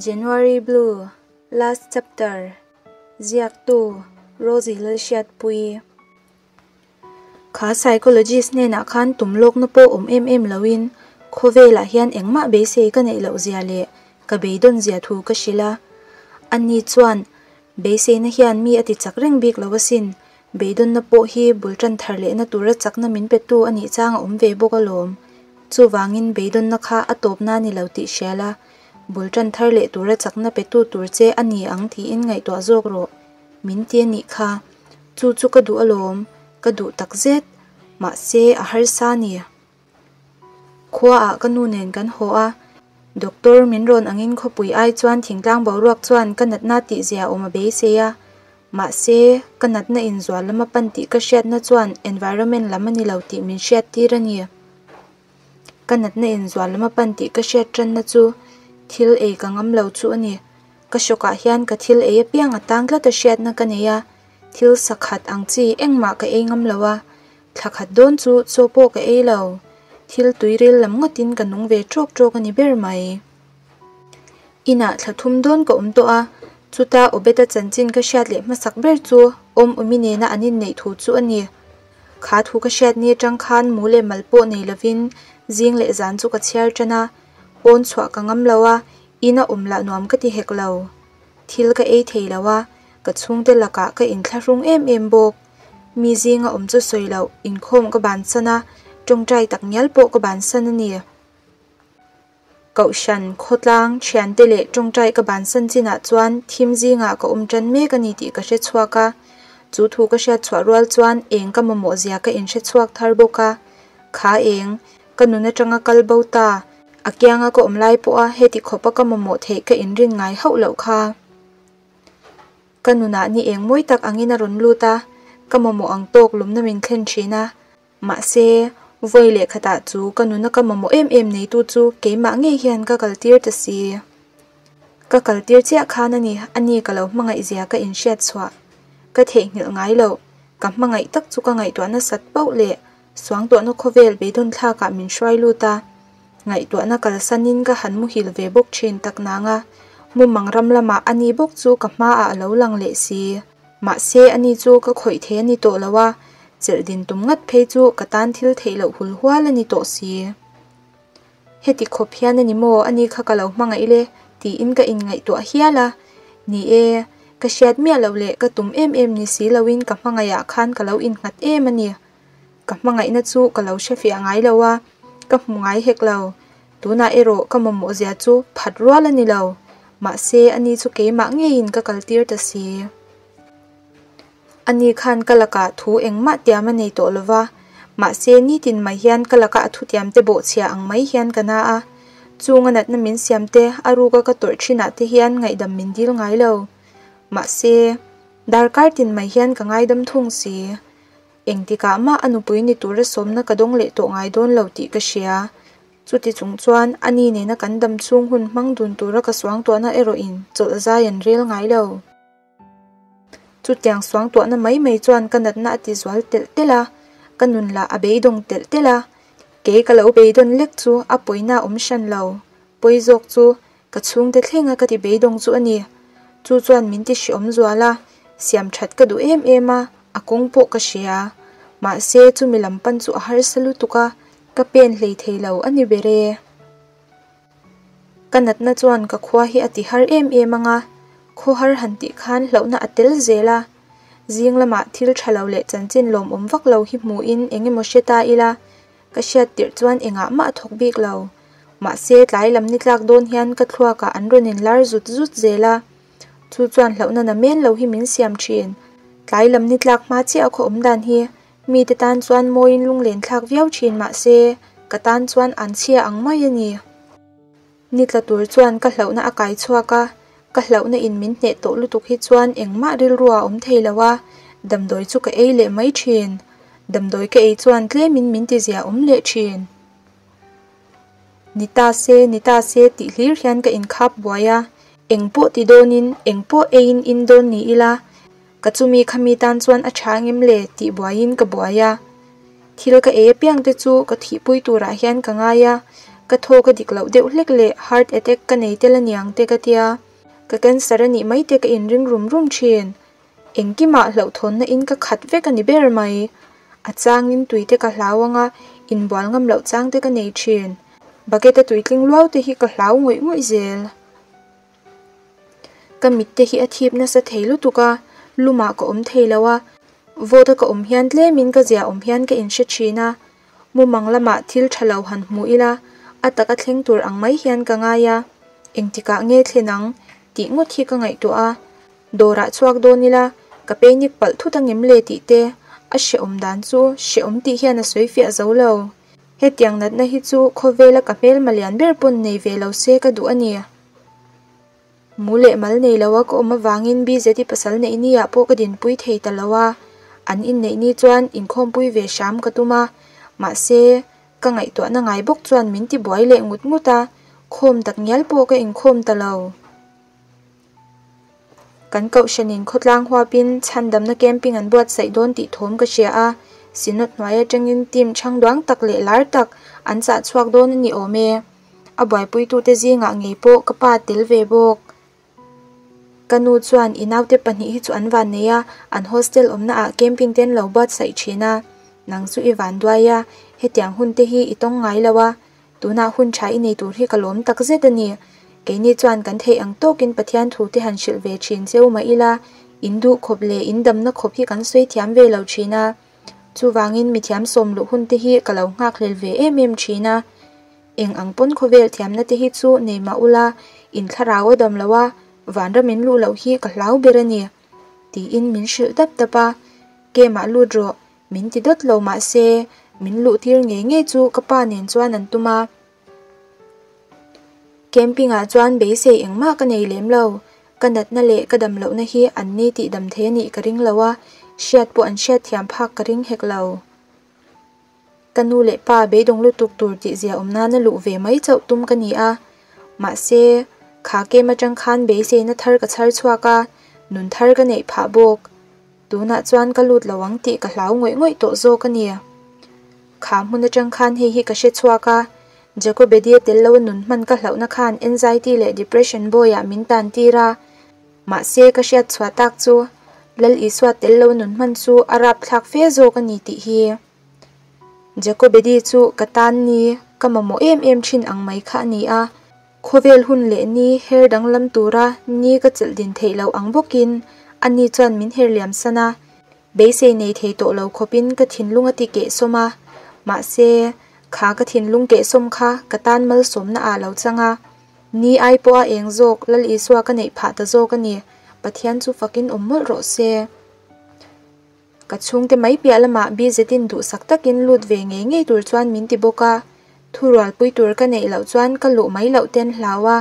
January Blue, Last Chapter, Ziaktu, Rosie Lalhriatpuii. Kha psychologist hnenah khan tum lawkna pawh awm em em loin khawvelah hian engmah beisei ka neih loh zia leh ka beidawn zia thu ka hrilh a. Ani chuan, Beiseina hian mi a ti chak reng bik lo asin, beidawnna pawh hi bul tan thar lehna tura chakna min petu a nih chang a awm ve bawk alawm. Chuvangin beidawnna kha a tawpna ni lo tih hria la, bul tan thar leh tura chakna petu tur che a ni ang tiin ngaihtuah zawk rawh, min ti a nih kha. Chu chu ka duh alawm, ka duh takzet, mahse a harsa a ni. Khuaah ka nu nen kan haw a, doctor min rawn angin khawpui ai chuan thingtlang boruak chuan ka natna tih zia awm a beisei a, mahse ka natna inzual lama pan tih ka hriatna chuan environment lam a ni lo tih min hriat tir a ni. Ka natna inzual lama pan tih ka hriat tanna chu thil ei ka ngam lo chu a ni. Ka hrawkah hian ka thil ei apiang a tang tlat a hriatna ka nei a, thil sakhat ang chi engmah ka ei ngam lo a, Thla khat dawn chu chaw pawh ka ei lo, thil tuiril lam ngawtin ka nung ve tawk tawk a ni ber mai. Inah thla thum dawn ka awm tawh a, chuta Obeta chanchin ka hriat leh hmasak ber chu awm awmi nena an inneih thu chu a ni. Kha thu ka hriat ni atang khan mu leh mal pawh nei lovin zing leh zan chu ka chhiar tan a, pawn chhuah ka ngam lo a, ina awm lah nuam ka ti hek lo. Thil ka ei thei lo a, ka chhungte lakah ka inthlahrung em em bawk. Mi zinga awm chu sawi loh, inkhawm ka bansan a, tawngtai tak ngial pawh ka bansan a ni. Kohhran, khawtlang, thiante leh tawngtai ka bansan chinah chuan thim zingah ka awm tan mek a ni tih ka hre chhuak a. Chu thu ka hriat chhuah rual chuan eng ka mamawh zia ka inhre chhuak thar bawk a. Kha eng, ka nun atanga kal bo ta, a kianga ka awm lai pawha heti khawpa ka mamawh theih ka inrin ngai hauh loh kha. Ka nunah ni eng mawi tak angin a rawn lut a, ka mamawh ang tawk lumna min thlen thin a. Mahse, vawi leh khatah chu ka nuna ka mamawh em em neitu chu keimah ngei hian ka kaltir ta si. Ka kaltir chiah khan a ni, a ni ka lo hmangaih zia ka inhriat chhuah. Ka theihnghilh ngai loh, ka hmangaih tak chu ka ngaihtuah nasat pauh leh suangtuahna khawvel beidawn thlakah min hruai lut a. Ngaihtuahna kalsanin ka han muhil ve bawk thin tak nang a, mumang ram lamah ani bawk chu ka hmaah a lo lang leh si. Mahse ani chu ka khawih thei a ni tawh lo a, chelh din tum ngat phei chu ka tan thil theih loh hul hual a ni tawh si. Heti khawp hian a ni maw ani kha ka lo hmangaih le tiin ka inngaihtuah hial a. Ni e, ka hriat miah loh leh ka tum em em ni si loin ka hmangaihah khan ka lo innghat em a ni. Ka hmangaihna chu ka lo hre fiah ngai lo a, ka hmu ngai hek lo. Tunah erawh ka mamawh zia chu phat rual a ni lo. Mahse, ani chu keimah ngeiin ka kaltir ta si. Ani khan ka lakah thu engmah tiam a nei tawh lo va, mahse nitin mai hian ka laka a thutiam te bawhchhia ang mai hian ka na a. Chunga natna min siam te, a ruka ka tawrh thinah te hian ngaihdam min dil ngai lo. Mahse, darkar tin mai hian ka ngaidam thung si. Engtikah mah a nupui ni tura sawmna ka dawng leh tawh ngai dawn lo tih ka hria. Chuti chung chuan a ni nena kan dam chhung hun hmang dun tura ka suangtuahna erawhin chawlh zai an rel ngai lo. Chutiang suangtuahna mai mai chuan ka natna a ti zual telh telh a, ka nun lah a beidawng telh telh a. Kei ka lo beidawn lek chu a pawina a awm hran lo. Pawi zawk chu Ka chhungte thlenga ka ti beidawng chu a ni. Chu chuan min ti hreawm zual a, siam that ka duh em em a, a kawng pawh ka hria. Mahse, chumi lam pan chu a harsa lutuk a, ka pen hlei thei lo a ni ber e. Ka natna chuan ka khua hi a ti har em em ang a, khaw har han tih khan hlauhna a tel zel a. Zing lamah thil tha lo leh chanchin lawmawm vak lo hi hmuhin eng emaw hre ta ila, Ka hriat tirh chuan engah mah a thawk bik lo. Mahse, tlai lam ni tlak dawn hian ka thluakah an rawn inlar zut zut zel a. Chu chuan hlauhna na men lo hi min siam thin. Tlai lam ni tlak hma chiah a khaw awm dan hi mite tan chuan mawiin lunglen thlak viau thin mahse, ka tan chuan an chhia ang mai a ni. Ni tla tur chuan ka hlauhna a kai chhuak a, ka hlauhna in min hneh tawh lutuk hi chuan engmah rilru a awm thei lo a, damdawi chu ka ei leh mai thin. Damdawi ka ei chuan tlemin min ti zia awm leh thin. Ni ta se, ni ta se tih hlir hian ka inkhap buai a, eng pawh ti dawnin, eng pawh eiin in dawn ni ila, ka chumi khami tan chuan a tha ngem le tih buaiin ka buai a. Thil ka ei apiang te chu ka thihpui turah hian ka ngai a, Ka thawk a dik loh deuh hlek leh heart attack ka nei tel aniang te ka tia, ka cancer a nih mai te ka inring rum rum thin. Engkimah hlauhthawnna in ka khat vek a ni ber mai. A changin tui te ka hlau anga inbual ngam loh chang te ka nei thin. Bucket a tui tling luau te hi ka hlau ngawih ngawih zel. Ka mit te hi a thip nasa thei lutuk a, lumah ka awm thei lo a, vawt a ka awm hian tlemin ka zia awm hian ka inhre thin a, mumang lamah thil tha lo han hmu ila a taka thleng tur ang mai hian ka ngai a, engtikah nge thlen ang tih ngawt hi ka ngaihtuah a, dawrah chhuak dawn ila ka panic palh thut angem le tih te a hrehawm dan chu hrehawm tih hian a sawi fiah zo lo. Hetiang natna hi chu khawvela ka hmelma lian ber pawn nei ve lo se ka duh a ni. Mu leh mal nei lo a ka awm avangin BZI pasal neih ni ah pawh ka dinpui thei ta lo a, an inneih ni chuan inkhawmpui ve hram ka tum a, mahse ka ngaihtuahna ngai bawk chuan min ti buai leh ngut ngut a, khawm tak ngial pawh ka inkhawm ta lo. Kan kohhranin khawtlang huapin chhandamna camping an buatsaih dawn tih thawm ka hria a, Synod hnuai atangin team chhangduang tak leh lar tak an chah chhuak dawn a ni awm e. A buaipuitute zingah ngei pawh ka pa tel ve bawk. Ka nu chuan i naute pahnih hi chu an van nei a, an hostel awmna ah camping te an lo buatsaih thin a. Nang chu i van duai a, hetiang hun te hi i tawng ngai lo a, tunah hun tha i nei tur hi ka lawm tak zet a ni. Keini chuan kan theih ang tawkin Pathian thu te han hrilh ve thin cheu mah ila, in duh khawp leh in damna khawp hi kan sawi thiam ve lo thin a. Chuvangin mithiam sawm luh hun te hi ka lo nghakhlel ve em em thin a. Eng ang pawn khawvel thiamna te hi chu nei mah ula, in thlarau a dam lo a, vanram in luh loh hi ka hlau ber a ni, tiin min hrilh dap dap a. Kemah lut rawh, min ti dawt lo mah se, min luh tir ngei ngei chu ka pa nen chuan an tum a. Camping ah chuan beisei engmah ka nei lem lo, ka natna leh ka dam lohna hi an ni tih dam thei a nih ka ring lo a, hriat pawh an hriat thiam phak ka ring hek lo. Ka nu leh pa beidawng lutuk tur tih zia awm nana luh ve mai chauh tum ka ni a, mahse, kha kem atang khan beiseina thar ka chhar chhuak a, nun thar ka neih phah bawk. Tunah chuan ka lut lo ang tih ka hlau ngawih ngawih tawh zawk a ni. Kha hmun atang khan hei hi ka hre chhuak a, Jacobedi a tel lo a nun hman ka hlauhna khan anxiety leh depression bawiah min tan tir a, mahse ka hriat chhuah tak chu Lal Isua tel lo a nun hman chu a rapthlak fe zawk a ni tih hi. Jacobedi chu ka tan ni ka mamawh em em thin ang mai kha a ni a, khawvel hun leh ni her danglam tura ni ka chelh din theih loh ang bawkin ani chuan min her liam san a, beisei nei thei tawh lo khawpin ka thinlung a ti kehsawm a, mahse kha ka thinlung kehsawm kha ka tan malsawmna ah lo chang a, ni ai pawha eng zawk Lal Isua ka neih phah ta zawk a ni, Pathian chu fakin awm mawlh rawh se. Ka chhungte mai piah lamah BZ-in duhsak takin lut ve ngei ngei tur chuan min ti bawk a, thurualpui tur ka neih loh chuan ka luh mai loh ten hlau a,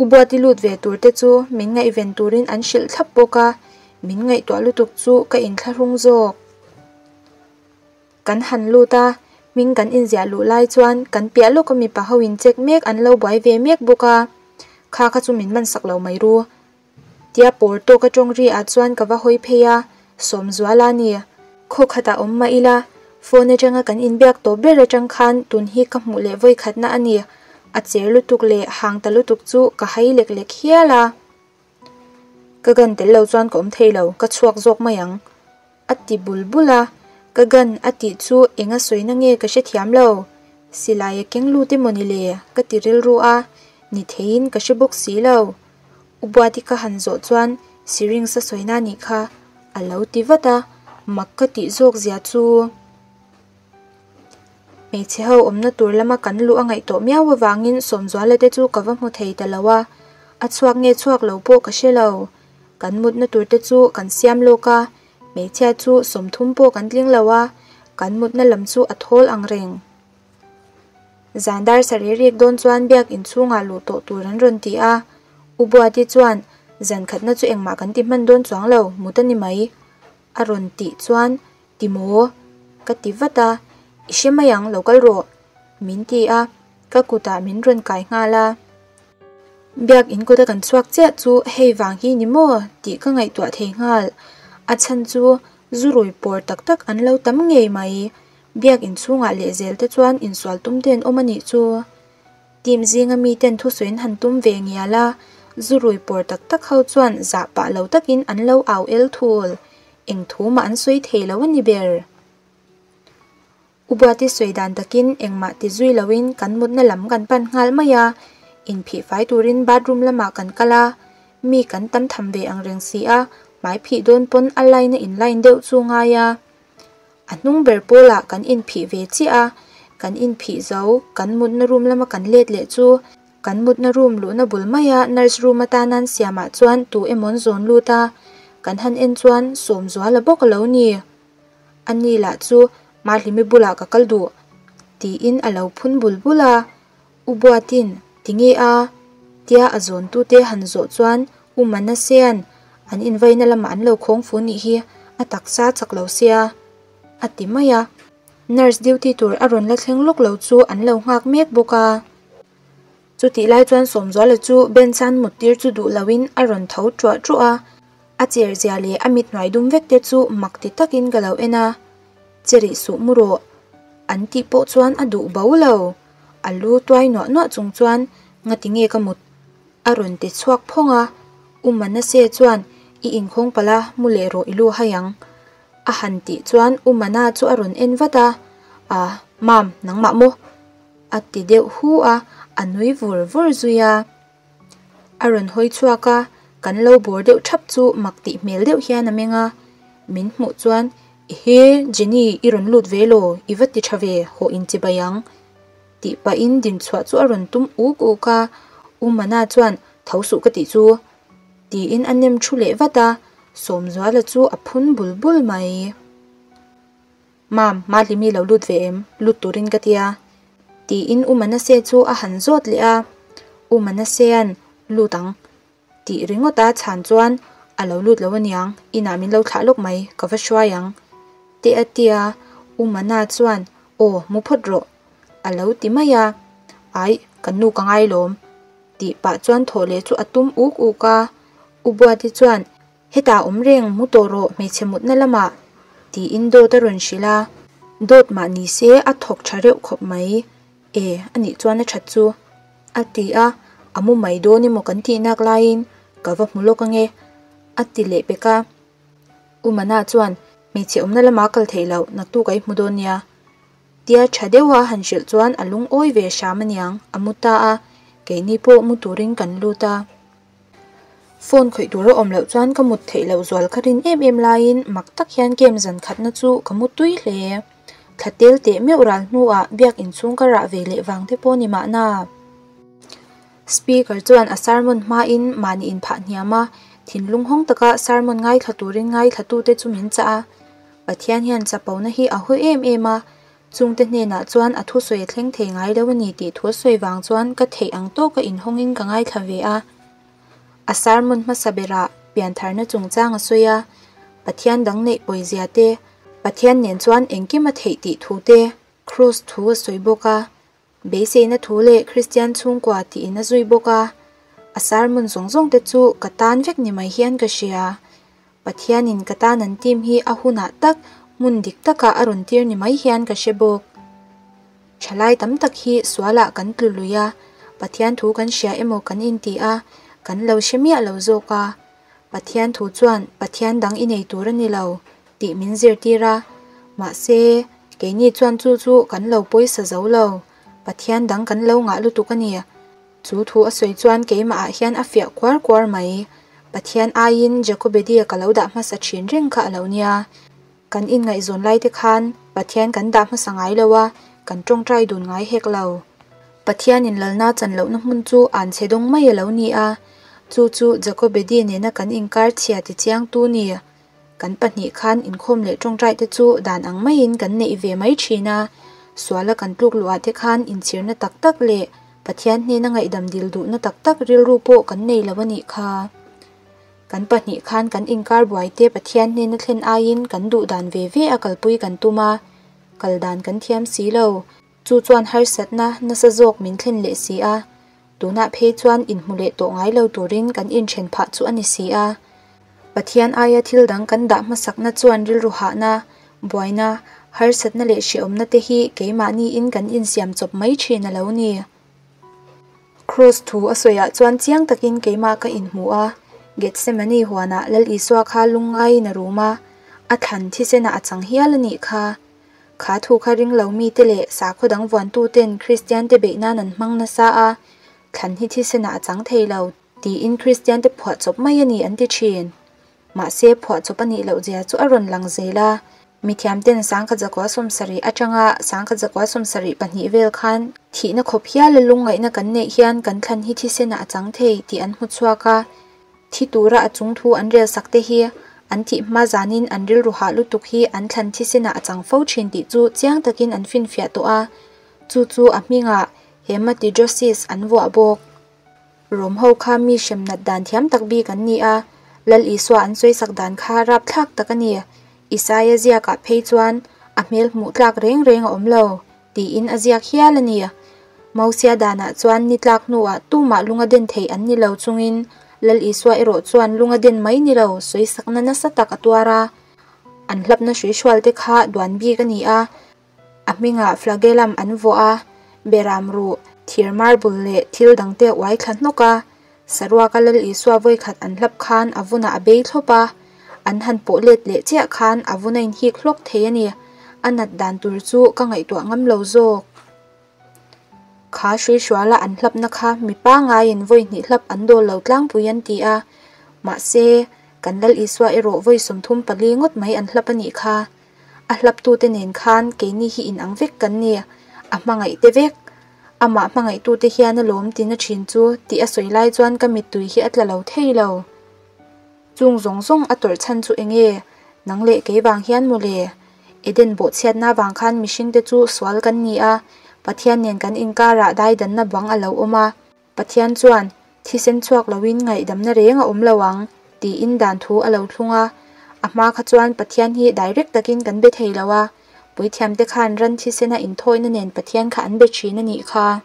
U Buati lut ve tur te chu min ngaihven turin an hrilh thlap bawk a, min ngaihtuah lutuk chu ka inthlahrung zawk. Kan han lut a, hming kan inziah luh lai chuan kan piah lawka mipa ho in check mek an lo buai ve mek bawk a, kha kha chu min mansak lo mai ru. Tia pawr tawk a tawng ri ah chuan ka va hawi phei a, Sawmzuala a ni. Khaw khatah awm mah ila, phone atanga kan inbiak tawp ber atang khan tun hi ka hmuh leh vawi khatna a ni. A cher lutuk leh hang ta lutuk chu ka hai lek lek hial a. Ka gun tel lo chuan ka awm thei lo, ka chhuak zawk mai ang. A ti bul bul a, ka gun a tih chu eng a sawina nge ka hrethiam lo. Silai a keng lut emaw ni le? Ka ti rilru a, ni theiin ka hre bawk si lo. U Buati ka han zawh chuan syringe a sawina nih kha a lo ti vat a, mak ka tih zawk zia chu. Hmeichhe ho awmna tur lama kan luh a ngaih tawh miau avangin Sawmzuala te chu ka va hmu thei ta lo a, a chhuak nge chhuak lo pawh ka hre lo. Kan mutna tur te chu kan siam lawk a, hmeichhia chu 30 pawh kan tling lo a, kan mutna lam chu a thawl ang reng. Zan dar sarih rik dawn chuan biak inchhungah luh tawh tur an rawn ti a, U Buati chuan, Zan khatna chu engmah kan ti hman dawn chuang lo, mut a ni mai, a rawn tih chuan, Ti maw? Ka ti vat a, I hre mai ang, lo kal rawh, min ti a, ka kutah min rawn kai nghal a. Biak in kawta kan chhuak chiah chu hei vang hi ni maw tih ka ngaihtuah thei nghal. A chhan chu zu rui pawr tak tak an lo tam ngei mai. Biak in chhungah lehzel te chuan insual tum te an awm a nih chu. Team zinga miten thusawi an han tum ve ngial a, zu rui pawr tak tak ho chuan zah pah lo takin an lo au el thul. Eng thu mah an sawi thei lo a ni ber. U Buati sawi dan takin engmah ti zui loin kan mutna lam kan pan nghal mai a, inphih fai turin bathroom lamah kan kal a, mi kan tam tham ve ang reng si a, hmai phih dawn pawn a line a in line deuh chu ngai a. A hnung ber pawlah kan inphih ve chiah a, kan inphih zo, kan mutna room lama kan let leh chu kan mutna room luhna bul maia nurse room atana an siamah chuan tu emaw an zawn lut a, kan han en chuan Sawmzuala bawk a lo ni. A ni lah chu Mahlimi bulah ka kal duh tiin a lo phun bul bul a, U Buatin tinge a? tia a zawntute han zawh chuan U Manasean an invaina lamah an lo khawng fu nih hi a taksa chak lo sia a ti mai a. Nurse duty tur a rawn la thleng lawk lo chu an lo nghak mek bawk a. Chutih lai chuan Sawmzuala chu bench an mut tir chu duh loin a rawn tho ṭuah ṭuah a, a cher zia leh a mit hnuai dum vek te chu mak ti takin ka lo en a, Che rih suh mu rawh an tih pawh chuan a duh bo lo, a lu tuai nuah nuah chung chuan ngati nge ka mut a rawn ti chhuak phawng a, U Manase chuan i inkhawng palh a mu leh rawh i lu hai ang a han tih chuan U Mana chu a rawn en vat a, Ah Mam nangmah maw? A ti deuh hu a, a nui vur vur zui a. A rawn hawi chhuak a, kan lo bawr deuh thap chu mak tih hmel deuh hian a meng a. Min hmuh chuan, Ehe, Jenny, i rawn lut ve law, i va ti tha ve, hawh in chi bai ang. Tih pahin din chhuah chu a rawn tum uk uk a, U Mana chuan, Tho suh ka tih chu. Tiin a nem thu leh vat a, Sawmzuala chu a phun bul bul mai. Mam, Mahlimi lo lut ve em? Lut turin ka tia. Tiin U Manase chu a han zawt leh a. U Manasean, Lut ang. Tih ringawt a chhan chuan, A lo lut lo aniang, inah min lo thlah lawk mai, ka va hruai ang. Te a tia, U Mana chuan, Aw, mu phawt rawh. A lo ti mai a. Aih, kan nu ka ngai lawm. Tih pah chuan thawh leh chu a tum uk uk a. U Buati chuan, Hetah awm reng mu tawh rawh hmeichhe mutna lamah tiin dawt a rawn hrilh a. Dawt mah ni se a thawk tha reuh khawp mai e a nih chuan a that chu a ti a, a mu mai dawn emaw kan tih nak laiin ka va hmu lawk ange a ti leh pek a. U Mana chuan hmeichhe awmna lamah kal theih loh naktuk a i hmu dawn nia tia tha deuha han hrilh chuan a lungawi ve hram aniang a mu ta a, keini pawh mu turin kan lut a. Phone khawih tur a awm loh chuan ka mut theih loh zual ka rin em em laiin mak tak hian game zan khatna chu ka mu tui hle. Thla tel teh meuh ral hnuah biak inchhung ka rah ve leh vang te pawh ni mahna. Speaker chuan a sermon hmain mahni inphah hniam a, thinlung hawng taka sermon ngaithla turin ngaithlatute chu min chah a. Pathian hian chapona hi a hawi em em a, Chungte hnenah chuan a thusawi a thleng thei ngai lo a ni tih thu a sawi vang chuan ka theih ang tawka inhawngin ka ngaithla ve a. A sermon hmasa berah piantharna chungchang a sawi a, Pathian dang neih pawizia te, Pathian nen chuan engkim a theih tih thu te, Kraws thu a sawi bawk a, beiseina thu leh Kristian chhungkua tiin a zui bawk a. A sermon zawng zawng te chu ka tan vek ni mai hian ka hria. Pathianin ka tan an team hi a hunah tak hmun dik takah a rawn tir ni mai hian ka hre bawk. Thalai tam tak hi sualah kan tlu lui a, Pathian thu kan hria emaw kan inti a, kan lo hre miah lo zawk a. Pathian thu chuan Pathian dang i nei tur a ni lo tih min zirtir a, mahse, keini chuan chu chu kan lo pawisa zo lo, Pathian dang kan lo ngah lutuk a ni. Chu thu a sawi chuan keimah ah hian a fiah kuar kuar mai. Pathian aiin Jacobedia ka lo dah hmasa thin reng kha a lo nia. Kan inngaihzawn lai te khan Pathian kan dah hmasa ngai lo a, kan tawngtai dun ngai hek lo. Pathianin lalna chan lohna hmun chu an chhe dawng mai a lo ni a, chu chu Jacobedi nena kan inkar chhia ti chiangtu ni. Kan pahnih khan inkhawm leh tawngtai te chu dan ang maiin kan neih ve mai thin a, suala kan tluk luh ah te khan inchhirna tak tak leh Pathian hnena ngaihdam dil duhna tak tak rilru pawh kan nei lo a nih kha. Kan pahnih khan kan inkar buai te Pathian hnena thlen aiin kan duh dan ve ve a kalpui kan tum a, kal dan kan thiam si lo. Chu chuan harsatna nasa zawk min thlen leh si a, tunah phei chuan inhmu leh tawh ngai lo turin kan inthen phah chu a ni si a. Pathian aia thil dang kan dah hmasakna chuan rilru hahna, buaina, harsatna leh hrehawmna te hi keimahniin kan insiam chawp mai thin a lo ni. Kraws thu a sawiah chuan chiang takin keimah ka inhmu a, Gethsemane huanah Lal Isua kha lungngaiin a rum a, a thlan thisenah a chang hial a nih kha. Kha thu kha ring lo mite leh sakhaw dang vuantuten Kristiante beih nan an hmang nasa a, thlan hi thisenah a chang thei lo tiin Kristiante phuahchawp mai a ni an ti thin. Mahse, phuahchawp a nih loh zia chu a rawn lang zel a. Mithiamten 1970 atanga 1972 vel khan thihna khawp hiala lungngaihna kan neih hian kan thlan hi thisenah a chang thei tih an hmu chhuak a. Thi tura a chung thu an rel sak te hi an thih hma zanin an rilru hah lutuk hi an thlan thisenah a chang fo thin tih chu chiang takin an finfiah tawh a. Chu chu a hmingah hematidrosis an vuah bawk. Rom ho kha mi hrem nat dan thiam tak bik an ni a, Lal Isua an sawisak dan kha rapthlak tak a ni. Isaia ziakah phei chuan a hmel hmuh tlak reng reng a awm lo, tiin a ziak hial a ni. Mosia danah chuan ni tlak hnuah tumah lunga den theih an ni lo chungin Lal Isua erawh chuan lunga den mai ni lo sawisakna nasa tak a tuar a. An hlapna hruihrual te kha duan bik a ni a. A hmingah flagellum an vuah a, beram ruh, thir marble leh thil dangte a uai thla hnawk a. Saruaka Lal Isua vawikhat an hlap khan a vunah a bei thlawp a, an han pawh let leh chiah khan a vun a inhik hlawk thei a ni. A nat dan tur chu ka ngaihtuah ngam lo zawk. Kha hruihruala an hlapna kha mi pangaiin vawi hnih hlap an dawl lo tlangpui an ti a, mahse, kan Lal Isua erawh vawi 34 ngawt mai an hlap a nih kha. A hlaptute nen khan keini hi inang vek kan ni, a hmangaihte vek. Amah hmangaihtute hian a lawm tina thin chu tih a sawi lai chuan ka mittui hi a tla lo thei lo. Chung zawng zawng a tawrh chhan chu eng nge? Nang leh kei vang hian maw le? Eden bawhchhiatna vang khan mihringte chu sual kan ni a, Pathian nen kan inkarah daidanna bang a lo awm a. Pathian chuan, Thisen chhuak loin ngaihdamna reng a awm lo ang, tiin dan thu a lo thlung a. A hma kha chuan Pathian hi direct takin kan be thei lo a, puithiamte khan ran thisena inthawihna nen Pathian kha an be thin a nih kha.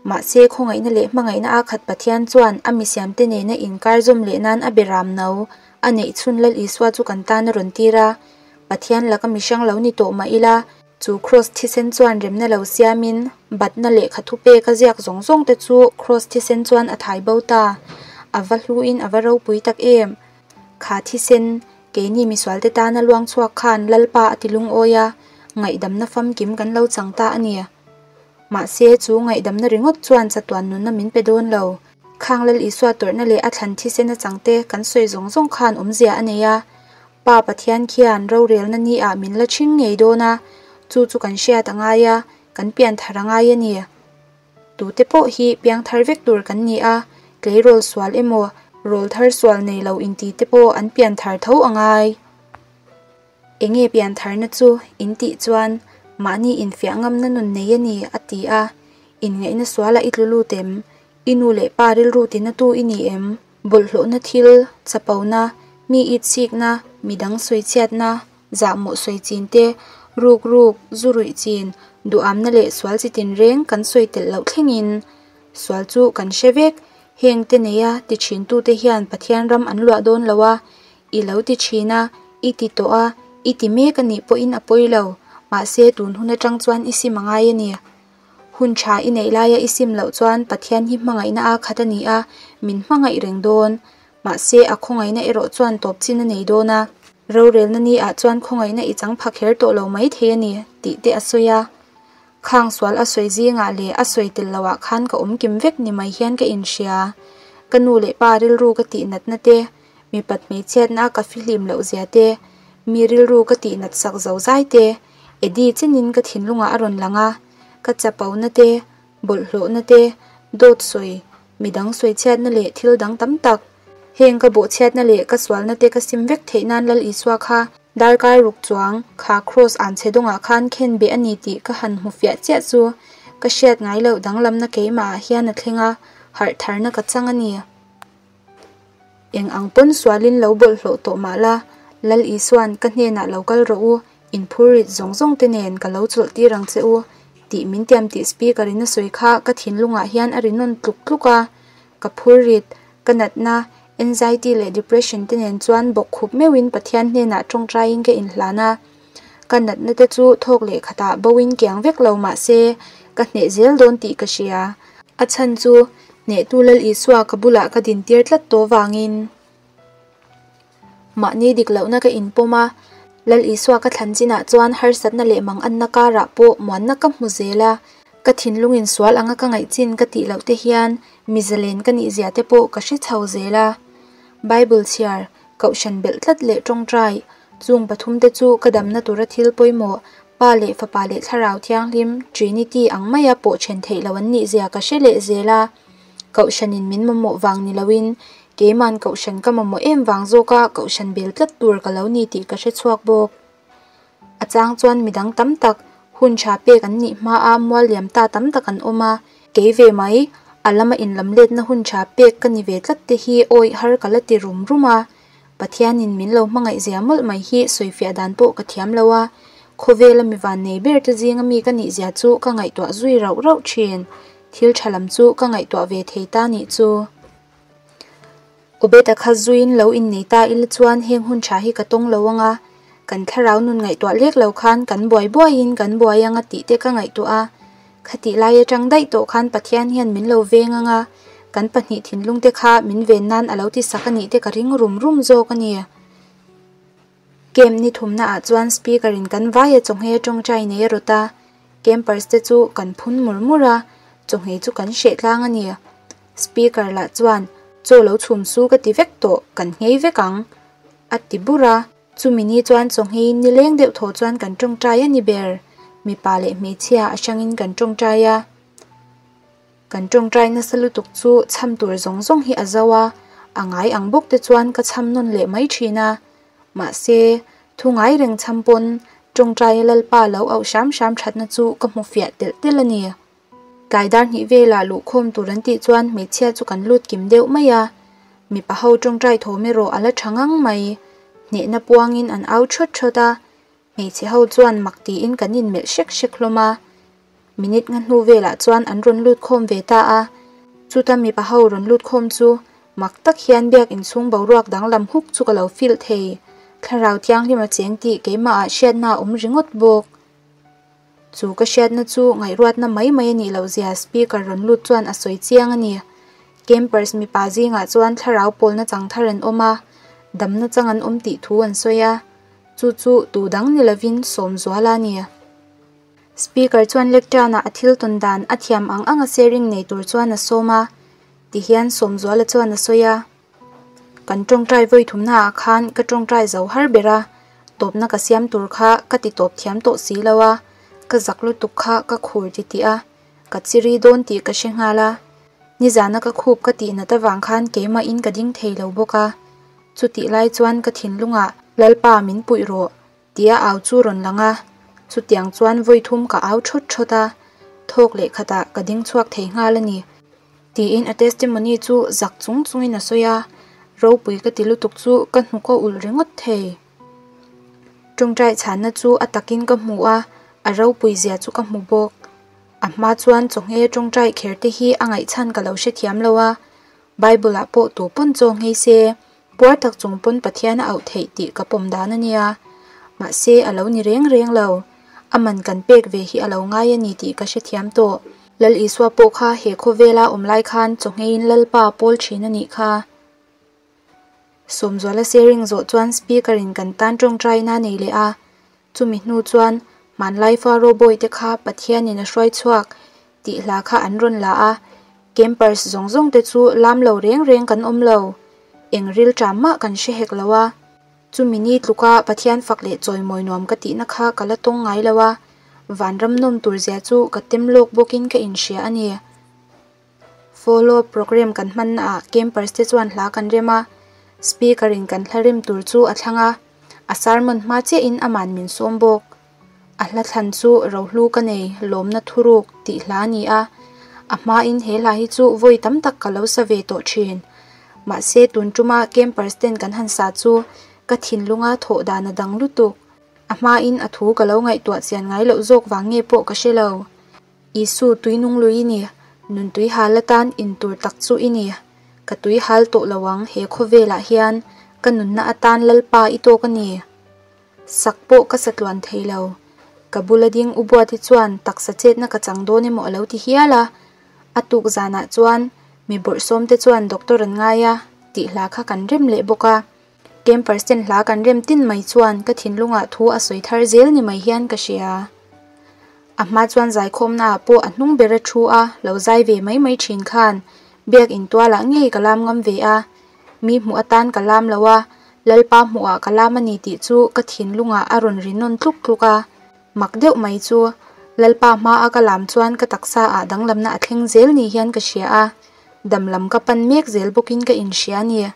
Mahse, khawngaihna leh hmangaihna a khat Pathian chuan a misiamte nena inkar zawm leh nan a be ram no, a neih chhun Lal Isua chu kan tan a rawn tir a. Pathian laka mihrang lo ni tawh mah ila, Chu Kraws thisen chuan remna lo siamin, batna lehkha thupek a ziak zawng zawng te chu Kraws thisen chuan a thai bo ta. A va hluin a va ropui tak em! Kha thisen, keini misualte tana luang chhuak khan Lalpa a ti lungawi a, ngaihdamna famkim kan lo chang ta a ni. Mahse, chu ngaihdamna ringawt chuan chatuan nunna min pe dawn lo. Khang Lal Isua tawrhna leh a thlan thisen a changte kan sawi zawng zawng khan awmzia a nei a. Pa Pathian khian rorelna ni ah min la ṭhing ngei dawn a, chu chu kan hriat a ngai a, kan pian thar a ngai a ni. Tute pawh hi piang thar vek tur kan ni a, tleirawl sual emaw, rawl thar sual nei lo inti te pawh an pian thar tho a ngai. Enge pian tharna chu in tih chuan mahni infiah ngamna nun nei a ni, a ti a. Inngaihna sualah i tlu lut em? I nu leh pa rilru tinatu i ni em? Bawlhhlawhna thil, chapona, mi itsikna, midang sawichhiatna, zahmawh sawi chin te, ruk ruk, zu ruih chin, duhamna leh sual chi tinreng kan sawi telh loh thlengin sual chu kan hre vek. Heng te neia ti thintute hian Pathian ram an luah dawn lo a, i lo ti thin a, i ti tawh a, i ti mek a nih pawhin a pawi lo, mahse tun hun atang chuan i sim a ngai a ni. Hun tha i neih laia i sim loh chuan Pathian hi hmangaihna a khat a ni a, min hmangaih reng dawn. Mahse, a khawngaihna erawh chuan tawp chin a nei dawn a. Rorelna ni ah chuan khawngaihna i chang pha kher tawh lo mai thei a ni, tih te a sawi a. Khang sual a sawi zingah leh a sawi tel loh ah khan ka awm kim vek ni mai hian ka inhria. Ka nu leh pa rilru ka tih natna te, mipat hmeichhiatna a ka fihlim loh zia te, mi rilru ka tih nat sak zo zai te, Eddie chenin ka thinlungah a rawn lang a, ka chapona te, bawlhhlawhna te, dawt sawi, midang sawichhiatna leh thil dang tam tak. Heng ka bawhchhiatna leh ka sualna te ka sim vek theih nan Lal Isua kha darkar ruk chuang kha kraws an chhe dawngah khan khen beh a ni tih ka han hmu fiah chiah chu ka hriat ngai loh danglamna keimahah hian a thleng a, harh tharna ka chang a ni. Eng ang pawn sualin lo bawlhhlawh tawh mah la, Lal Isua'n ka hnenah lo kal rawh u, in phurrit zawng zawng te nen ka lo chawlh tir ang che u, tih min tiam tih speaker in a sawi kha ka thinlungah hian a ri nawn tluk tluk a. Ka phurrit, ka natna, anxiety leh depression te nen chuan bawkkhup meuhin Pathian hnenah tawngtaiin ka inhlan a. Ka natna te chu thawk leh khatah bo in kiang vek lo mah se, ka hneh zel dawn tih ka hria. A chhan chu Hnehtu Lal Isua ka bulah ka dintir tlat tawh vangin. Mahni dik lohna ka inpawm a, Lal Isua ka thlan chinah chuan harsatna leh manganna karah pawh muanna ka hmu zel a, ka thinlungin sual anga ka ngaih chin ka tih loh te hian mi zalen ka nih zia te pawh ka hre chho zel a. Bible chhiar, kohhran belh tlat leh tawngtai, chung pathum te chu ka damna tura thil pawimawh, Pa leh Fapa leh Thlarau Thianghlim, Trinity, ang maia pawh then theih loh an nih zia ka hre leh zel a. Kohhranin min mamawh vang ni loin keiman kohhran ka mamawh em vang zawka kohhran bel tlat tur ka lo ni tih ka hre chhuak bawk. A chang chuan midang tam tak hun tha pek an nih hmaa mual liam ta tam tak an awm a, kei ve mai a lama inlamletna hun tha pek ka ni ve tlat te hi awih har ka la ti rum rum a. Pathianin min lo hmangaih zia mawlh mai hi sawifiah dan pawh ka thiam lo a, khawvela mi vannei ber te zinga mi ka nih zia chu ka ngaihtuah zui rauh rauh thin. Thil tha lam chu ka ngaihtuah ve thei ta nih chu. Obed-a kha zuiin lo innei ta ila chuan heng hun tha hi ka tawng lo anga, kan thlarau nun ngaihtuah lek lo khan kan buai buaiin kan buai anga tih te ka ngaihtuah a. Khatih lai atang daih tawh khan Pathian hian min lo veng anga, kan pahnih thinlung te kha min ven nan a lo ti sak a nih te ka ring rum rum zawk a ni. Camp ni thumna ah chuan speaker in kan vaia chawnghei tawngtai nei a rawt a, campers te chu kan phun mur mur a, chawnghei chu kan hreh tlang a ni. Speaker lah chuan, Chaw lo chhum su ka ti vek tawh, kan nghei vek ang, a ti bur a. Chumi ni chuan chawnghei nileng deuh thaw chuan kan tawngtai a ni ber, mipa leh hmeichhia a hrangin kan tawngtai a. Kan tawngtai nasa lutuk chu chham tur zawng zawng hi a zo a, a ngai ang bawk te chuan ka chham nawn leh mai thin a. Mahse, thu ngai reng chham pawn tawngtaia Lalpa lo auh hram hram thatna chu ka hmu fiah telh telh a ni. Tlai dar hnih velah luhkhawm tur an tih chuan hmeichhia chu kan lut kim deuh mai a, mipa ho tawngtai thawm erawh a la tha ngang mai. Hnehna puangin an au thawt thawt a, hmeichhe ho chuan mak tiin kan inmelh hrek hrek hlawm a. Minute nga hnu velah chuan an rawn lut khawm ve ta a, chuta mipa ho rawn lut khawm chu mak tak hian biak inchhung boruak danglam huk chu ka lo feel thei. Thlarau thianghlim a cheng tih keimahah hriatna a awm ringawt bawk. Chu ka hriatna chu ngaihruatna mai mai a nih loh zia speaker rawn lut chuan a sawi chiang a ni. Campers mipa zingah chuan thlarau pawlna chang thar an awm a, damna chang an awm tih thu an sawi a, chu chu tu dang ni lovin Sawmzuala a ni. Speaker chuan lectern-ah a thil tawn dan a thiam ang anga sharing nei tur chuan a sawm a, tihian Sawmzuala chuan a sawi a, Kan tawngtai vawi thumnaah khan ka tawngtai zo har ber a, tawpna ka siam tur kha ka ti tawp thiam tawh si lo a, ka zak lutuk kha ka khur ti tih a, ka chiri dawn tih ka hre nghal a, nizana ka khup ka tih nat avang khan keimahin ka ding thei lo bawk a, chutih lai chuan ka thinlungah Lalpa min puih rawh Tia au chu rawn lang a, chutiang chuan vawi thum ka au thawt thawt a, thawk leh khatah ka ding chhuak thei nghal a ni. Tiin a testimony chu zak chung chungin a sawi a, ropui ka ti lutuk chu ka hnuk a ulh ringawt thei. Tawngtai chhanna chu a takin ka hmu a, a ropui zia chu ka hmu bawk. A hma chuan chawnghei tawngtai kher te hi a ngaihchhan ka lo hrethiam lo a, Bible ah pawh tu pawn chaw nghei se, Puar tak chung pawn Pathian a auh theih tih ka pawm dan a nia. Mahse, a lo ni reng reng lo. A man kan pek ve hi a lo ngai a ni tih ka hrethiam tawh. Lal Isua pawh kha he khawvela awm lai khan chawhngeiin Lalpa a pawl thin a nih kha. Sawmzuala sharing zawh chuan speaker in kan tan tawngtaina a nei leh a. Chumi hnu chuan hmanlai Faro bawi te kha Pathianin a hruai chhuak tih hla kha an rawn la a, campers zawng zawng te chu lam lo reng reng kan awm lo, eng ril ṭam mah kan hre hek lo a. Chumi ni tluka Pathian fak leh chawimawi nuam ka tihna kha ka la tawng ngai lo a, vanram nawm tur zia chu ka tem lawk bawkin ka inhria a ni. Follow up programme kan hmanna ah campers te chuan hla kan rem a, speaker in kan hla rem tur chu a thlang a, a sermon hma chiah in aman min sawm bawk. A hla thlan chu Rohlu ka nei lawmna thuruk tih hla a ni a, a hma in he hla hi chu vawi tam tak ka lo sa ve tawh thin. Mahse tun tuma campers ten kan han sa chu ka thinlunga thawh dan a dang lutuk. A hma in a thu ka lo ngaihtuah chian ngai loh zawk vang nge pawh ka hre lo. Isu tui nung lui i ni, nun tui hal atan in tur tak chu i ni. Ka tui hal tawh lo ang he khawvelah hian ka nunna atan Lalpa i tawk a ni. Sak pawh ka sa tluan thei lo. Ka bula ding u Buati chuan taksa chetna ka chang dawn emaw a lo ti hial a. A tuk zanah chuan mi bawrhsawmte chuan doctor an ngai a tih hla kha kan rem leh bawk a. Campers ten hla kan rem tin mai chuan ka thinlungah thu a sawi thar zel ni mai hian ka hria. A hma chuan zaikhawmna ah pawh a hnung ber a thu a, lo zai ve mai mai thin khan biak in tualah ngei ka lam ngam ve a. Mi hmuh atan ka lam lo a, Lalpa hmuhah ka lam a ni tih chu ka thinlungah a rawn ri nawn tluk tluk a. Mak deuh mai chu, Lalpa hma a ka lam chuan ka taksa ah danglamna a thleng zel ni hian ka hria a, dam lam ka pan mek zel bawkin ka inhria a ni.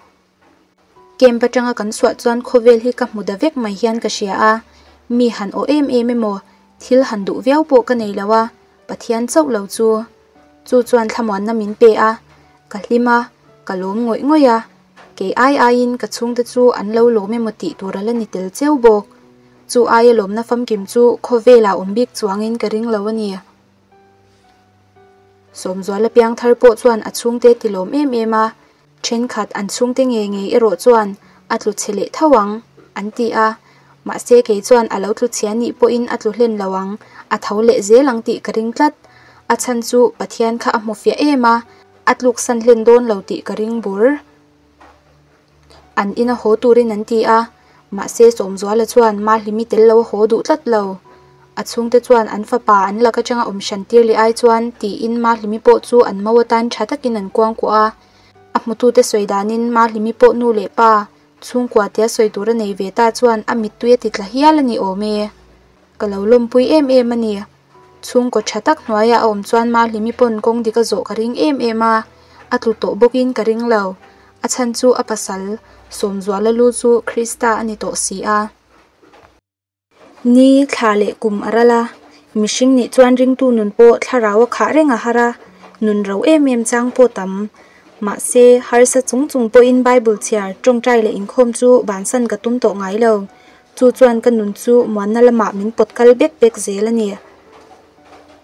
Camp atanga kan chhuah chuan khawvel hi ka hmu da vek mai hian ka hria a, mi han aw em em emaw, thil han duh viau pawh ka nei lo a, Pathian chauh lo chu. Chu chuan thlamuanna min pe a, ka hlim a, ka lawm ngawih ngawih a, kei ai aiin ka chhungte chu an lo lawm emaw tih tur a la ni tel cheu bawk. Chu aia lawmna famkim chu khawvelah awm bik chuangin ka ring lo a ni. Sawmzuala piangthar pawh chuan a chhungte ti lawm em em a, thenkhat an chhungte ngei ngei erawh chuan a tlu chhe leh tho ang, an ti a. Mahse kei chuan a lo tlu chhia nih pawhin a tlu hlen lo ang, a tho leh zel ang tih ka ring tlat. A chhan chu Pathian kha a hmu fiah em a, a tluksan hlen dawn lo tih ka ring bur. An ina haw turin an ti a, mahse Sawmzuala chuan Mahlimi tel lo a haw duh tlat lo. A chhungte chuan an fapa an lak atanga awm hran tir leh ai chuan tiin Mahlimi pawh chu an mo atan tha takin an kuangkuah a. A hmutute sawi danin Mahlimi pawh nu leh pa chhungkua tia sawi tur a nei ve ta chuan a mittui a ti tla hial a ni awm e. Ka lo lawmpui em em a ni. Chhungkaw tha tak hnuaiah a awm chuan Mahlimi pawn kawng dik a zawh ka ring em em a, a tlu tawh bawkin ka ring lo. A chhan chu a pasal, Sawmzuala lu chu Krista a ni tawh si a. Ni, thla leh kum a ral a, mihring nih chuan ringtu nun pawh thlarau a khah reng a har a, nun ro em em chang pawh tam. Mahse, harsa chung chung pawhin Bible chhiar, tawngtai leh inkhawm chu bansan ka tum tawh ngai lo. Chu chuan ka nun chu muanna lamah min pawt kal bek bek zel a ni.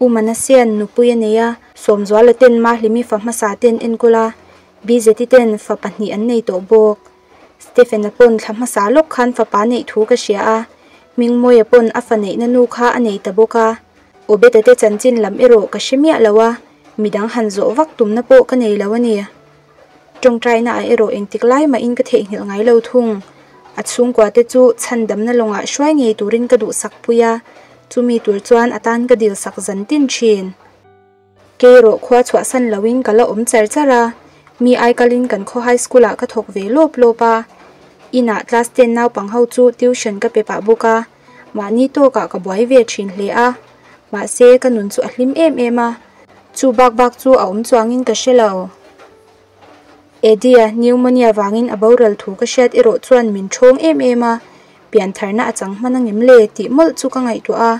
U Manasian nupui a nei a, Sawmzuala ten Mahlimi fa hmasa ten enkawl a, Bizeti ten fa pahnih an nei tawh bawk. Stephen-a pawn thla hmasa lawk khan fapa neih thu ka hria a, Hmingmawia pawn a fa neihna nu kha a nei ta bawk a. Obeda te chanchin lam erawh ka hre miah lo a, midang han zawh vak tumna pawh ka nei lo a ni. Tawngtaina ah erawh engtik lai mahin ka theihnghilh ngai lo thung. A chhungkua te chu chhandamna lawngah hruai ngei turin ka duhsak pui a, chumi tur chuan a tan ka dilsak zan tin thin. Kei erawh khua chhuahsan loin ka la awm char char a, mi aikalin kan khaw high school ah ka thawk ve lawp lawp a. Inah class ten naupang ho chu tuition ka pe pah bawk a, mahni tawkah ka buai ve thin hle a. Mahse ka nun chu a hlim em em a. Chu bak bak chu a awm chuangin ka hre lo. Eddie-a pneumonia vangin a boral thu ka hriat erawh chuan min ṭhawng em em a, piantharna a chang hman angem le tih mawlh chu ka ngaihtuah a.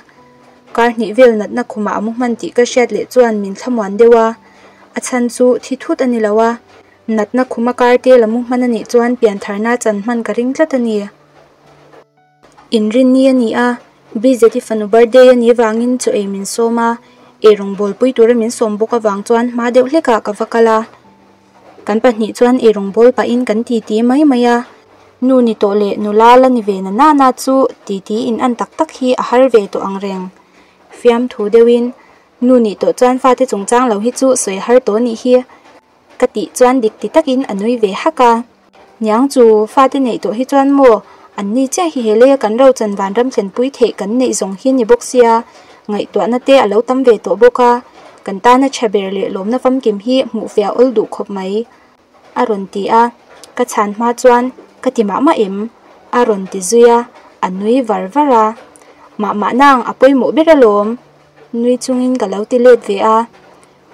Kar hnih vel natna khumah a mu hman tih ka hriat leh chuan min thlamuan deuh a, a chhan chu thi thut a ni lo a, natna khuma kar tel a mu hman a nih chuan piantharna a chan hman ka ring tlat a ni. Inrinni a ni a, Bizeti fanu birthday a nih vangin chaw ei min sawm a, eirawng pui tura min sawm bawk avang chuan hma deuh hlekah ka va kal a. Kan pahnih chuan eirawng bawl pahin kan titi mai mai a, nu ni tawh leh nula la ni ve na nana chu titi in an tak tak hi a har ve tawh ang reng. Fiamthu deuhin, nu nih tawh chuan fate chungchang lo hi chu sawi har tawh nih hi. Ka tih chuan dik ti takin a nui ve hak a. Niang chu, fate neih tawh hi chuan maw, an ni chiah hi he leia kan rochan vanram thlenpui theih kan neih zawng hi ni bawk sia, ngaihtuahna te a lo tam ve tawh bawk a, kan tana tha ber leh lawmna famkim hi hmuh ve a awl duh khawp mai, a rawn ti a. Ka chhan hma chuan, Ka ti mah mah em? a rawn ti zui a, a nui var var a. Mah mah nang, a pawimawh ber alawm, nui chungin ka lo ti let ve a.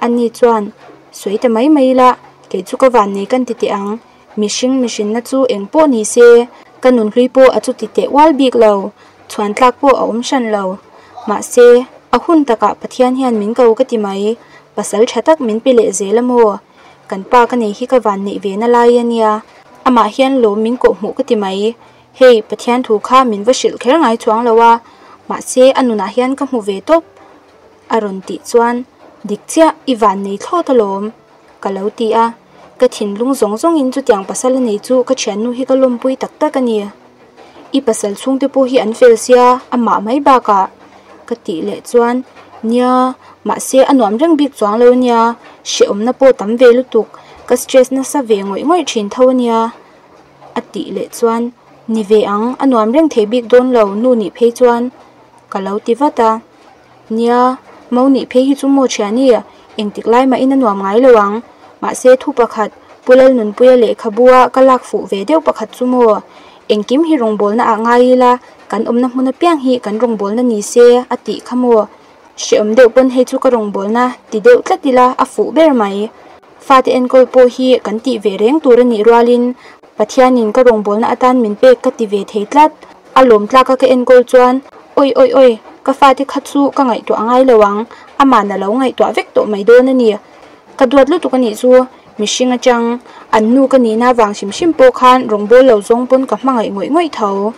Ani chuan, Sawi ta mai mai ila, kei chu ka van nei kan ti teh ang. Mihring mihrinna chu eng pawh ni se, ka nunhlui pawh a chu ti teh ual bik lo, chhuan tlak pawh a awm hran lo. Mahse, a hun takah Pathian hian min ko ka ti mai, pasal tha tak min pe leh zel a maw? Kan pa ka nei hi ka van neih ve na lai a nia, amah hian lawm min kawh hmuh ka ti mai. Hei, Pathian thu kha min va hrilh kher ngai chuang lo a, mahse a nunah hian ka hmu ve tawp. A rawn tih chuan, Dik chiah, i van nei thlawt alawm, ka lo ti a. Ka thinlung zawng zawngin chutiang pasal a nei chu ka thiannu hi ka lawmpui tak tak a ni. I pasal chhungte pawh hi an fel sia, amah mai bakah, ka tih leh chuan, Nia, mahse a nuam reng bik chuang lo nia, hrehawmna pawh tam ve lutuk, ka stress nasa ve ngawih ngawih thin tho ania a tih leh chuan Ni ve ang, a nuam reng thei bik dawn lo nu nih phei chuan ka lo ti vat a. Nia, mo nih phei hi chu maw thiani, engtik lai mahin a nuam ngai lo ang. Mahse thu pakhat, Pu Lalnunpuia lehkhabu-a ka lak fuh ve deuh pakhat chu maw? Engkim hi rawngbawlna ah ngai ila, kan awmna hmun apiang hi kan rawngbawlna ni se a tih kha maw? Hrehawm deuh pawn hei chu ka rawngbawlna ti deuh tlat ila a fuh ber mai. Fate enkawl pawh hi kan tih ve reng tur a nih rualin Pathianin ka rawngbawlna atan min pek ka ti ve thei tlat. A lawm tlaka ka enkawl chuan Awi awi awi, ka fate kha chu ka ngaihtuah ngai lo ang, aman a lo ngaihtuah vek tawh mai dawn a ni. Ka duat lutuk a nih chu, mihring atang an nu ka nihna vang hrim hrim pawh khan rawngbâwl lo zawng pawn ka hmangaih ngawih ngawih tho.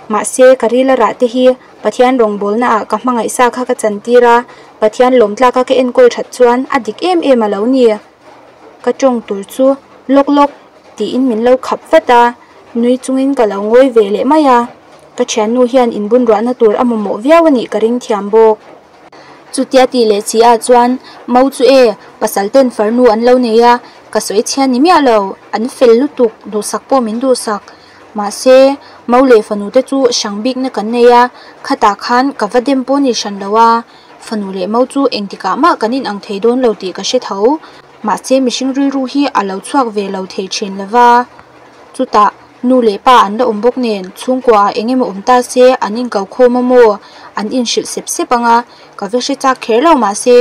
Mahse, ka ril a rah te hi Pathian rawngbâwlna ah ka hmangaih sa kha ka chantir a, Pathian lawm tlaka ka enkawl that chuan a dik em em a lo ni. Ka tawng tur chu lawk lawk tiin min lo khap vat a, nui chungin ka lo ngawi ve leh mai a. Ka thiannu hian inbun ruahna tur a mamawh viau a nih ka ring thiam bawk. Chutia tih leh chi ah chuan Mo chu e, pasal ten farnu an lo nei a, ka sawi chhia ni miah lo, an fel lutuk, duhsak pawh min duhsak. Mahse, Mo leh fanu te chu hrang bikna kan nei a, khatah khan ka va dem pawh ni hran lo a, fanu leh Mo chu engtikah mah kan inang thei dawn lo tih ka hre tho. Mahse, mihring rilru hi a lo chhuak ve lo thei thin lo va, chutah Nu leh pa an la awm bawk nen, chhungkua ah eng emaw awm ta se an inko khawm a maw? An inhrilh sep sep ang a, ka va hre chak kher lo mahse,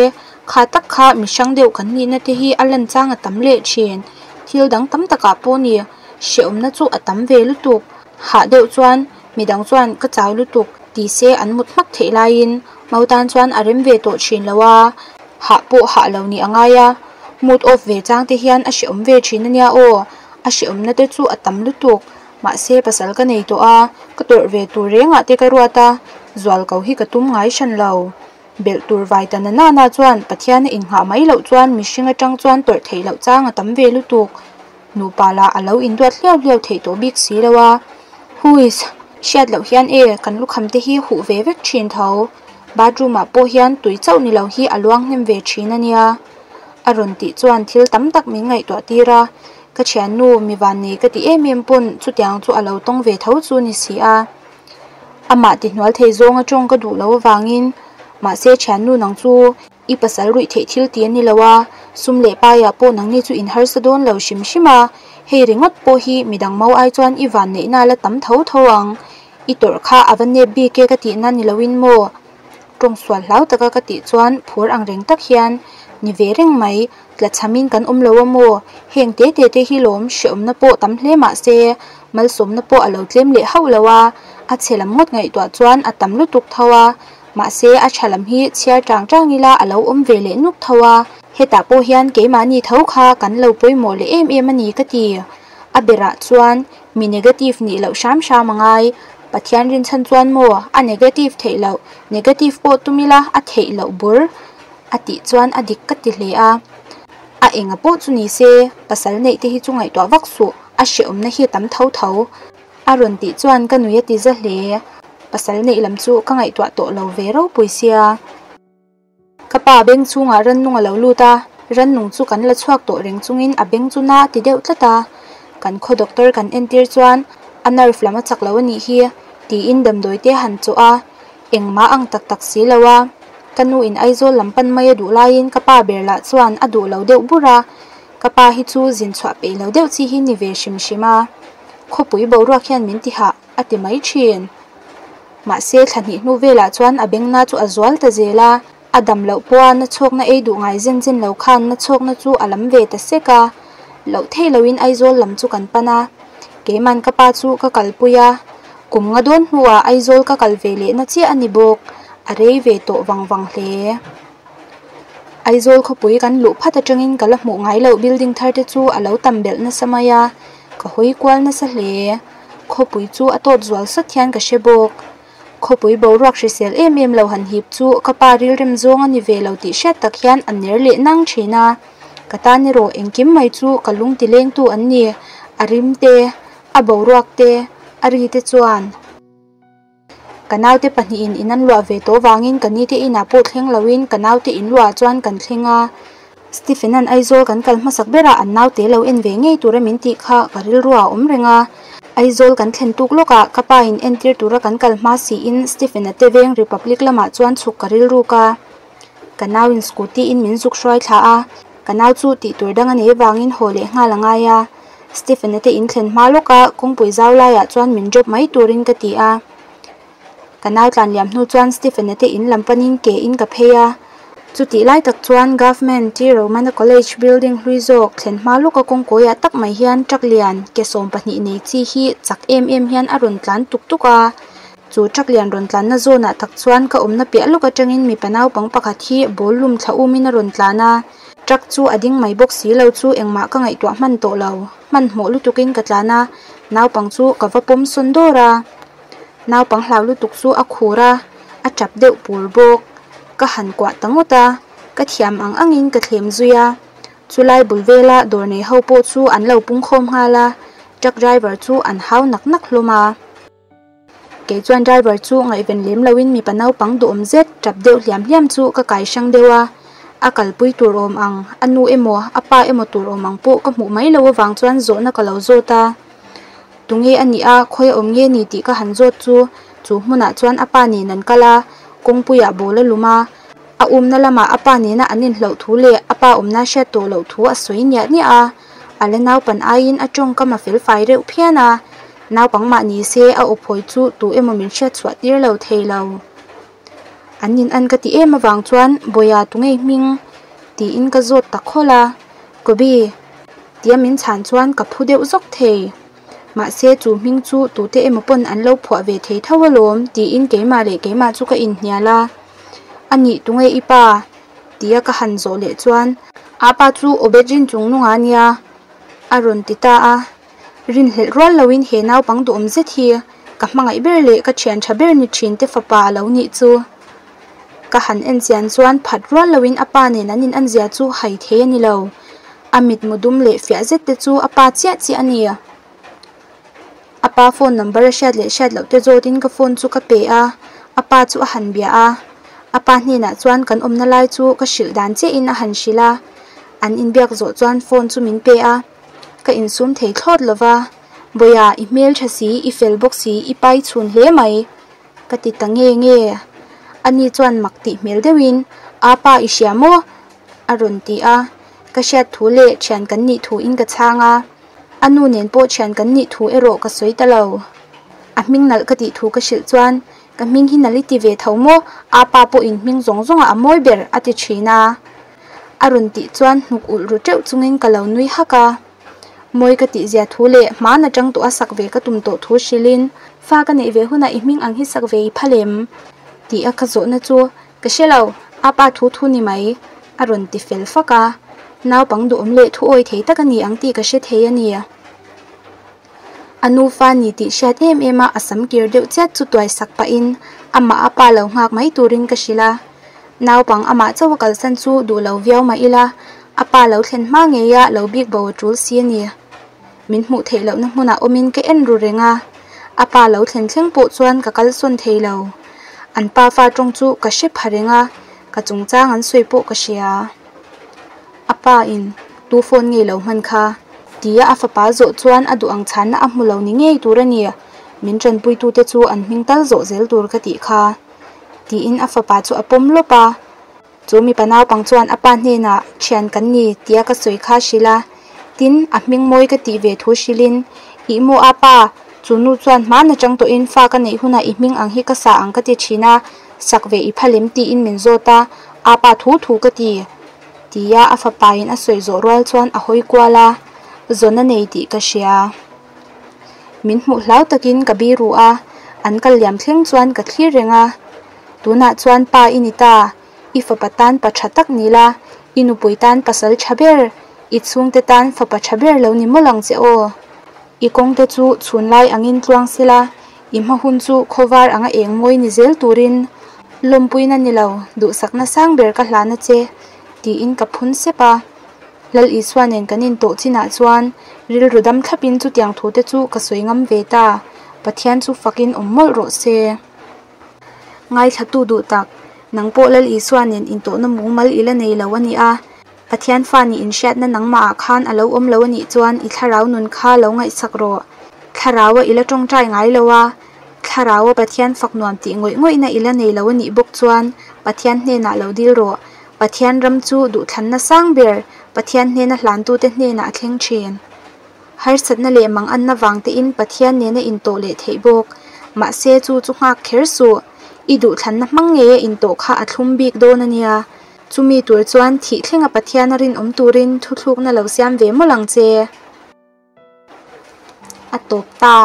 kha tak kha mi hrang deuh kan nihna te hi a lan chang a tam leh thin. Thil dang tam takah pawh ni, hrehawmna chu a tam ve lutuk. Hah deuh chuan midang chuan ka chau lutuk ti se an mut hmak theih laiin mau tan chuan a rem ve tawh thin lo a, hah pawh hah lo nih a ngai a, mood off ve chang te hian a hrehawm ve thin a nia aw. A hrehawmna te chu a tam lutuk, mahse pasal ka nei tawh a, ka tawrh ve tur rengah te ka ruat a, zual ko hi ka tum ngai hran lo. Belh tur vai ta na nana chuan Pathian a inghah mai loh chuan mihring atang chuan tawrh theih loh chang a tam ve lutuk. Nupa lah a lo induat hliau hliau theih tawh bik si lo a. Huiss! Hriat loh hian e, kan lukham te hi huh ve vek thin tho. Bathroom ah pawh hian tui chauh ni lo hi a luang hnem ve thin a nia. A rawn tih chuan thil tam tak min ngaihtuah tir a, ka thiannu mi vannei ka ti em em pawn chutiang chu a lo tawng ve tho chu ni si a. Amah ti hnual thei zawnga tawng ka duh lo avangin mahse thiannu nang chu i pasal ruih theih thil ti a ni lo a, sum leh paiah pawh nangni chu in harsa dawn lo hrim hrim a, hei ringawt pawh hi midang mau ai chuan i vanneihna la tam tho tho ang, i tawrh kha a va nep bik e ka tihna ni loin maw? Tawng sual hlau taka ka tih chuan phur ang reng tak hian, Ni ve reng mai, tlachhamin kan awm lo a maw? Heng te te te hi lawm hrehawmna pawh tam hle mah se, malsawmna pawh a lo tlem leh hauh lo a, a chhe lam ngawt ngaihtuah chuan a tam lutuk tho a, mahse a tha lam hi chhiar tang tang ila a lo awm ve leh nuk tho a, hetah pawh hian keimahni tho kha kan lo pawimawh leh em em a ni ka ti. A berah chuan mi negative nih loh hram hram a ngai. Pathian rinchhan chuan maw a negative theih loh, negative pawh tum ila a theih loh bur a tih chuan a dik ka ti hle a. A enga pawh chu ni se, pasal neih te hi chu ngaihtuah vak suh, a hrehawmna hi a tam tho tho. A rawn tih chuan ka nui a ti za hle. Pasal neih lam chu ka ngaihtuah tawh lo ve ropui sia. Ka pa beng chhungah rannung a lo lut a, rannung chu kan la chhuak tawh reng chungin a beng chu na a ti deuh tlat a. Kan khaw doctor kan entir chuan a nerve lam a chak lo a nih hi tiin damdawi te han chawh a, engmah ang tak tak si lo a. Ka nu in Aizawl lam pan mai a duh laiin ka pa ber lah chuan a duh lo deuh bur a, ka pa hi chu zin chhuah peih lo deuh chi hi ni ve hrim hrim a. Khawpui boruak hian min ti hah a ti mai thin. Mahse, thla hnih hnu velah chuan a bengna chu a zual ta zel a, a dam loh pawha na chhawkna ei duh ngai zen zen lo khan na chhawkna chu a lam ve ta sek a, loh theih loin Aizawl lam chu kan pan a. Keiman ka pa chu ka kalpui a, kum nga dawn hnuah Aizawl ka kal ve lehna chiah a ni bawk, a rei ve tawh vang vang hle. Aizawl khawpui kan luh phat atangin ka la hmuh ngai loh building thar te chu a lo tam belh nasa mai a, ka hawi kual nasa hle. Khawpui chu a tawt zual sat hian ka hre bawk. Khawpui boruak hrisel em em lo han hip chu ka pa rilrem zawng a ni ve lo tih hriat tak hian a ner leh nang thin a. Ka tan erawh engkim mai chu ka lung ti lengtu an ni, a rim te, a boruak te, a ri te chuan. Ka naute pahnihin in an luah ve tawh vangin ka nite inah pawh thleng loin ka naute in luahah chuan kan thleng a. Stephen-a'n Aizawl kan kal hmasak berah an naute lo en ve ngei tura min tih kha ka rilru ah a awm reng a. Aizawl kan thlen tuk lawkah ka pa in entir tura kan kal hma siin Stephen-a te veng Republic lamah chuan chhuk ka rilruk a. Ka nau in scooty in min zuk hruai thla a, ka nau chu tih tur dang a nei vangin haw leh nghal a ngai a. Stephen-a te in thlen hma lawka kawngpui zau laiah chuan min drop mai turin ka ti a. Ka nau tlan liam hnu chuan Stephen-a te in lam panin ke in ka phei a. Chutih lai tak chuan Government T Romana College building hlui zawk thlen hma lawka kawngkawiah tak mai hian truck lian ke 12 nei chi hi chak em em hian a rawn tlan tuk tuk a. Chu truck lian rawn tlanna zawnah tak chuan ka awmna piah lawk atangin mipa naupang pakhat hi ball lum thla umin a rawn tlan a. Truck chu a ding mai bawk si lo chu engmah ka ngaihtuah hman tawh lo. Hmanhmawh lutukin ka tlan a, naupang chu ka va pawm sawn dawr a. Naupang hlau lutuk chu a khur a, a tap deuh pur bawk. Ka han kuah ta ngawt a, ka thiam ang angin ka thlem zui a. Chulai bul vela dawr nei ho pawh chu an lo pungkhawm nghal a, truck driver chu an hau nak nak hlawm a. Kei chuan driver chu ngaihven lem loin mipa naupang duhawm zet tap deuh hliam hliam chu ka kai hrang deuh a, a kalpui tur awm ang, a nu emaw a pa emaw tur awm ang pawh ka hmuh mai loh avang chuan zawhna ka lo zawt a. Tunge a nih a, khawi a awm nge ni tih ka han zawt chu, chu hmunah chuan a pa nen an kal a, kawngpuiah ball a lum a, a umna lamah a pa nena an inhloh thu leh a pa awmna hriat tawh loh thu a sawi niah niah a, a la naupan aiin a tawngkam a felfai reuh phian a, naupang mah ni se a aw phawi chu tu emaw min hriat chhuah tir lo thei lo. An in an ka ti em avang chuan Bawia tungei hming tiin ka zawt ta khawlh a, Kobe tia min chhan chuan ka phu deuh zawk thei. Mahse chu hming chu tute emaw pawn an lo phuah ve thei tho alawm tiin keimah leh keimah chu ka inhnial a. A nih tunge i pa? tia ka han zawh leh chuan Apa chu Obed rin chung nunga nia a rawn ti ta a. Rinhlelh rual loin he naupang duhawm zet hi ka hmangaih ber leh ka thian tha ber ni thin te fapa a lo nih chu. Ka han en chian chuan phat rual loin a pa nen an in an zia chu hai thei a ni lo. A mitmu dum leh fiah zet te chu a pa chiah chiah a ni. A pa phone number a hriat leh hriat loh te zawtin ka phone chu ka pe a, a pa chu a han bia a. A pa hnenah chuan kan awmna lai chu ka hrilh dan chiahin a han hrilh a. An inbiak zawh chuan phone chu min pe a. Ka insum thei thlawt lo va, Bawia, i hmel tha si, i fel bawk si, i pai chhun hle mai, ka ti ta nge nge. Ani chuan mak tih hmel deuhin, Aa pa i hria maw? a rawn ti a. Ka hriat thu leh thian kan nih thu in ka chhang a. A nu nen pawh thian kan nih thu erawh ka sawi ta lo. A hming nalh ka tih thu ka hrilh chuan, Ka hming hi nalh i ti ve tho maw? Aa pa pawhin hming zawng zawngah a mawi ber, a ti thin a. A rawn tih chuan hnuk ulh ru teuh chungin ka lo nui hak a. Mawi ka tih zia thu leh hmaan atang tawh a sak ve ka tum tawh thu hrilhin, Fa ka neih ve hunah i hming ang hi sak ve i phal em? Tih a ka zawhna chu, Ka hre lo, a pa thu thu ni mai, a rawn ti fel fak a. Naupang duhawm leh thu awi thei tak a ni ang tih ka hre thei a ni. A nufa ni tih hriat em em a, a sam kir deuh chiat chu tuai sak pahin amah a pa lo nghak mai turin ka hrilh a. Naupang amah chauh a kalsan chu duh lo viau mah ila, a pa lo thlen hma ngei a lo bik bo a tul si a ni. Min hmuh theih lohna hmunah awmin ka en ru reng a, a pa lo thlen thleng pawh chuan ka kalsawn thei lo. An pa fa tawng chu ka hre pha reng a, ka chungchang an sawi pawh ka hria. A pa in tu phone ngei lo hman kha? Tia a fapa zawh chuan a duh ang chhanna a hmu lo ni ngei tur a ni. Min tanpuitute chu an hming tal zawh zel tur ka tih kha. Tiin a fapa chu a pawm lawp a. Chu mipa naupang chuan a pa hnenah thian kan ni tia ka sawi kha hrilh a. Tin, a hming mawi ka tih ve thu hrilhin, Ih maw a pa, chu nu chuan hmaan atang tawhin fa ka neih hunah i hming ang hi ka sa ang ka ti thin a, sak ve i phal em tiin min zawt a, a pa thu thu ka ti. Tia a fapain a sawi zawh rual chuan a hawi kual a, zawn a nei tih ka hria. Min hmuh hlau takin ka biru a, an kal liam thleng chuan ka thlir reng a. Tunah chuan pa i ni ta, i fapa tan pa tha tak ni la, i nupui tan pasal tha ber, i chhungte tan fapa tha ber lo ni mawlh ang che aw. I kawngte chu chhunlai angin tluang sela, i hma hun chu khawvar anga eng mawi ni zel turin lawmpuina ni lo, duhsakna sang ber ka hlan a che, tiin ka phun sep a. Lal Isua nen kan intawh chinah chuan rilru dam thlapin chutiang thute chu ka sawi ngam ve ta, Pathian chu fakin awm mawlh rawh se. Ngaithlatu duh tak, nang pawh Lal Isua nen intawhna mumal i la nei lo a nih a, Pathian fa nih inhriatna nangmahah khan a lo awm lo a nih chuan i thlarau nun kha lo ngaihsak rawh. Thlaraua i la tawngtai ngai lo a, Thlaraua Pathian fak nuam tih ngawih ngawihna i la nei lo a nih bawk chuan Pathian hnenah lo dil rawh. Pathian ram chu duhthlanna sang ber Pathian hnena hlantute hnenah a thleng thin. Harsatna leh manganna vang tein Pathian nena intawh leh theih bawk. Mahse chu chu nghak kher suh. I duhthlanna hmang ngeia intawh kha a thlum bik dawn a nia. Chumi tur chuan thih thlenga Pathiana rinawm turin thuthlukna lo siam ve mawlh ang che. A tawp ta.